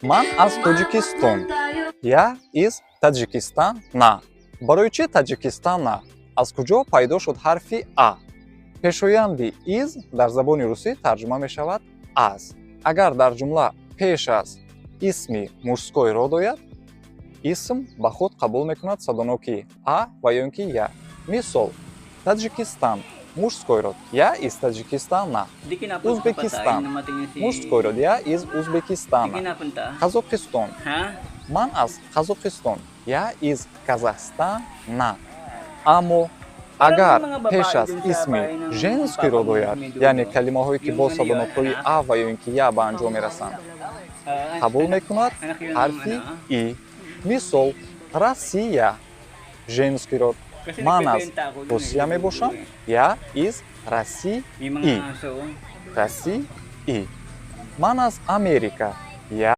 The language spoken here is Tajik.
Ман аз Тоҷикистон. Я из Таджикистана. Барои чӣ Таджикистана? Аз куҷо пайдо шуд ҳарфи а? Пешоянди из дар забони русӣ тарҷума мешавад аз. Агар дар ҷумла пеш аз исми мужской род ояд, исм ба худ қабул мекунад садоноки а ва ё ин ки я. Мисол: Таджикистан, мужской род, я из Таджикистана. Di kinapunta Узбекистан. Patay, namatay niya si Мужской род, я из Di Узбекистана. Kinapunta? Қазоқистон. Ha? Ман аз Қазоқистон. Я из Казахстана. Аммо агар пеш аз исми женский род ояд, яъне калимаҳое, ки бо садонокҳои а ва ё ин ки я ба анҷом мерасанд, Ah, қабул мекунад anak yun ng ҳарфи ano? И. Мисол: Россия, женский род. Kasi Ман аз nagbebenta ako dun eh, Русия sa dulo мебошам. eh. Я из России. May mga aso. России. Ман аз Америка. Я